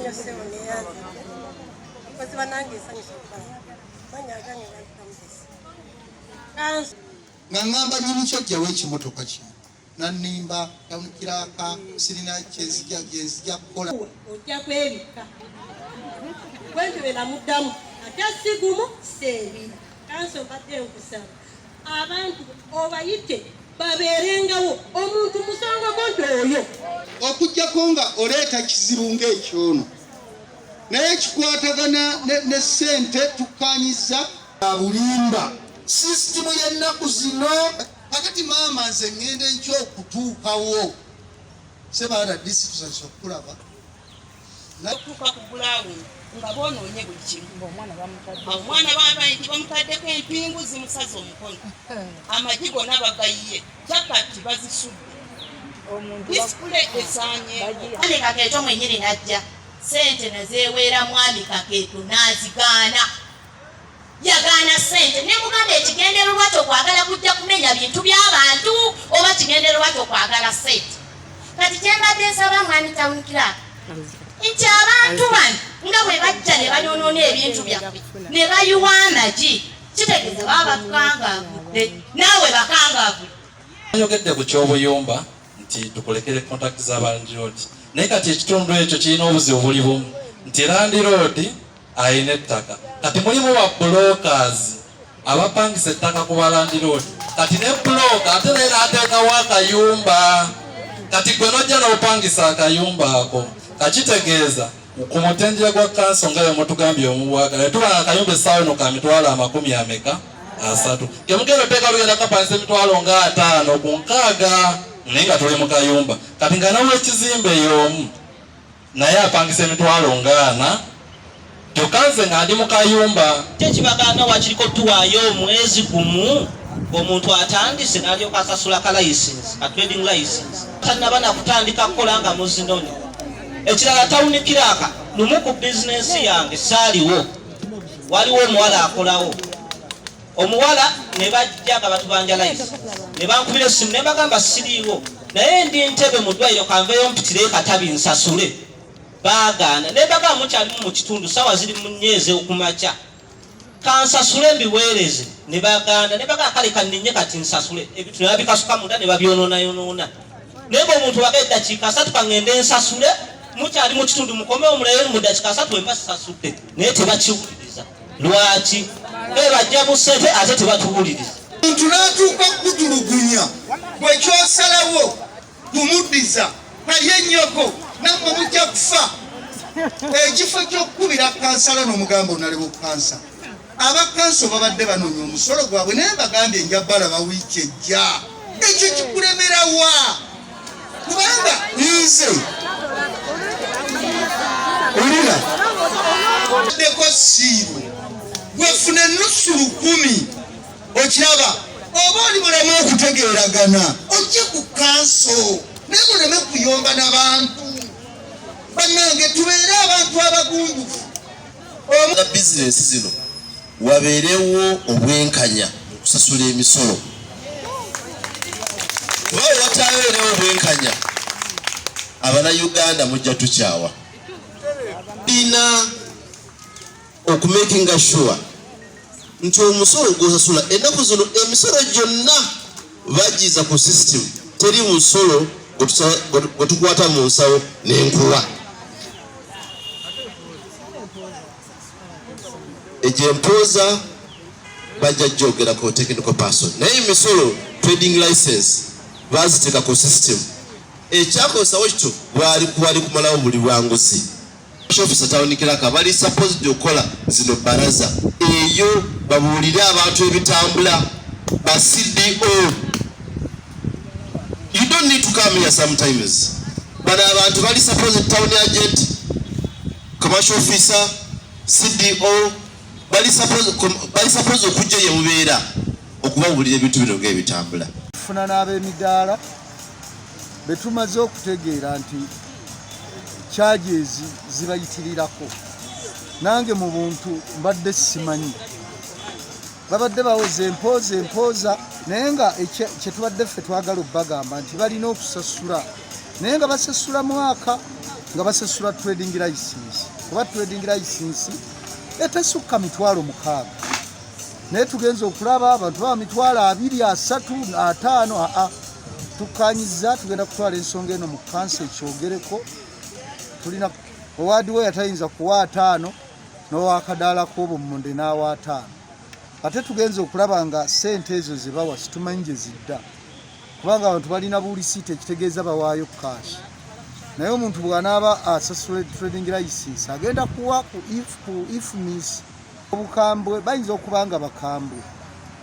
nnyo ssebo, neyanzike. Abakozi banange, nsanyusa okubalaba. Mannya agange bampita Mugezi. Kanso Nga ŋŋamba nyini kyojjawo ekimotoka kino, nannimba town clerk, sirina kyenzija gyenzija kukola. Ojja kwebikka bwentyo bwe namuddamu, ate si gumu si ebiri. Kanso, mbadde nkusaba abantu obayite babeerengawo, omuntu musangako nti oyo Okuggyako nga oleeta kizibu ng'ekyono, naye kikwatagana ne ssente tukkanyiza bulimba sisitimu y'ennaku zino. Kakati maama, nze ŋŋenda enkya okutuukawo sebaala disitusanyusa okukulaba. Okutuuka ku ground nga boonoonye buli kimu. Omwana babaiti bamutaddeko empingu, zimusaze omukono, amagi gonna bagayiye, capati bazisudde, display esaanyeeko. Mwami Kakeeto mwennyini n'ajja, ssente nazeeweera Mwami Kakeeto n'azigaana. Yagaana ssente ne mugamba, ekigendererwa kyo kwagala kujja kumenya bintu by'abantu oba kigendererwa kyo kwagala ssente? Kati kyembadde nsaba mwami town clerk nti abantu bano nga bwe bajja ne banyonoona ebintu byaffe ne bayiwa amagi, kitegeeza baba batukangavudde, naawe bakangavudde. Ayogedde ku ky'obuyumba nti tukulekere contact za landlord, naye kati ekitundu ekyo kirina obuzibu buli bumu nti landlord alina ettaka, kati mulimu ba brokers abapangisa ettaka ku ba landlord. Kati ne broker ate naye n'ateekawo akayumba. Kati gwe nojja n'opangisa akayumba ako, kakitegeeza ku mutendera gwa kanso nga bwe mutugambye omubwagala, tuba akayumba essaawa eno ka mitwalo amakumi ameka asatu, kemugenda oteeka lugenda kapangisa emitwalo nga 50 ku 60, naye nga tuli mu kayumba. Kati nga nawe ekizimbe y'omu naye apangisa emitwalo nga 40, kyokka nze nga ndi mu kayumba. Tekibagaana wakiriko tuwaayo omwezi gumu, omuntu atandise n'alyoka asasula ka license, ka trading license, tannaba nakutandika kukola nga muzinonye. Ekirala, town clerk, lumu ku bizinensi yange saaliwo, waliwo omuwala akolawo. Omuwala ne bajja nga batubanja license, ne bankubira essimu ne bagamba siriiwo, naye ndi Ntebe mu ddwaliro, kanveeyo mpitire Katabi nsasule. Baagaana ne bagamba mukyalimu mu kitundu, sawa ziri mu nyeeze okumakya, kansasule mbiweereze. Ne bagaana ne bagamba kale kanninye kati nsasule. Ebintu ne babikasuka munda ne babyonoonayonoona. Naye ng'omuntu waga eddakiika 30, kaŋŋende nsasule, mukyali mu kitundu, mukomewo mulayo mu ddakiika 30 wemba sisasudde. Naye tebakiwuliriza. Lwaki? E bajja mu ssente ate tebatuwuliriza. Omuntu n'atuuka okukutulugunya, bwe kyosalawo kumuddiza kalye ennyoko, nammwe mujja kufa. Ekifo ky'okukubira kansala n'omugamba onalebo kansa, abakanso babadde banoonya omusolo gwabwe, naye bagambye nja balaba wiiki ejja. Ekyo kikulemerawa? Kubanga nze olira ddeko siiru gwefuna enusu 1000, okiraba oba oli muleme okutegeeragana, ojje ku kanso, naye muleme kuyomba n'abantu. Bannange, tubeere abantu abagunjufu. Nga bizinensi zino wabeerewo obwenkanya mu kusasula emisolo, kuba bwe watabeerewo obwenkanya, Abannayuganda mujja tukyawa. Tulina okumakinga sure nti omusolo gwosasula, ennaku zino emisolo gyonna bagiza ku system, teri musolo gwe tukwata mu nsawo n'enkuwa. Egyo empooza bajja gyogerako technical person, naye emisolo, trading license baziteeka ku system. Ekyakozesawo kityo bwali kubali kumalawo buli bwanguzi. Officer, town clerk bali supposed okukola zino baraza eyo, babuulire abantu ebitambula. Ba CDO, you don't need to come here sometimes. Bano abantu bali supposed, town agent, commercial officer, CDO, bali supposed okujja ye mubeera okubabuulira ebintu bino ng'ebitambula. Tufuna n'ab'emidaala be tumaze okutegeera nti charges zibayitirirako. Nange mu buntu mbadde simanyi, babadde baweza empooza empooza, naye nga kyetubadde ffe twagala obbagamba nti balina okusasula, naye nga basasula mwaka. nga basasula trading license, kuba trading license etesukka 600,000, naye tugenze okulaba abantu baba 20,000, 30,000, 50,000. Aa, tukkanyiza tugenda kutwala ensonga eno mu kanso ekyogereko. Tulina owaadiwo yatayinza kuwa 50 n'owakadaala k'obummonde n'awa 50, ate tugenze okulaba nga ssente ezo ze bawa situmanyi gye zidda, kubanga abantu balina bulisiiti, ekitegeeza bawaayo cash. Naye omuntu bw'anaaba asasula trading license agenda kuwa ku IFMIS. Obukambwe, bayinza okuba nga bakambwe,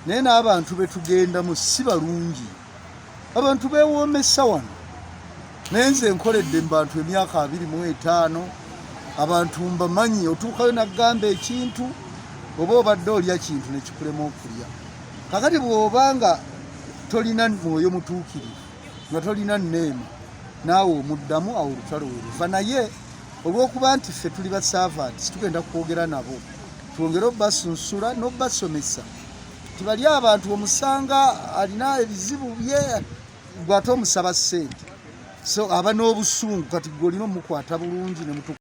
naye n'abantu betugendamu si balungi. Abantu beewoomesa wano, naye nze nkoledde mu bantu emyaka 25, abantu mbamanyi. Otuukayo nagamba ekintu, oba obadde olya kintu nekikulema okulya. Kakati bw'oba nga tolina mwoyo mutuukirivu, nga tolina nneema, naawe omuddamu, awo olutalo weruva. Naye olw'okuba nti ffe tuli ba servants, tugenda kwogera nabo, twongere obasunsula n'obasomesa tibali abantu. Omusanga alina ebizibu bye, gwate omusaba ssente, so aba n'obusungu. Kati gwe olina omukwata bulungi ne mutu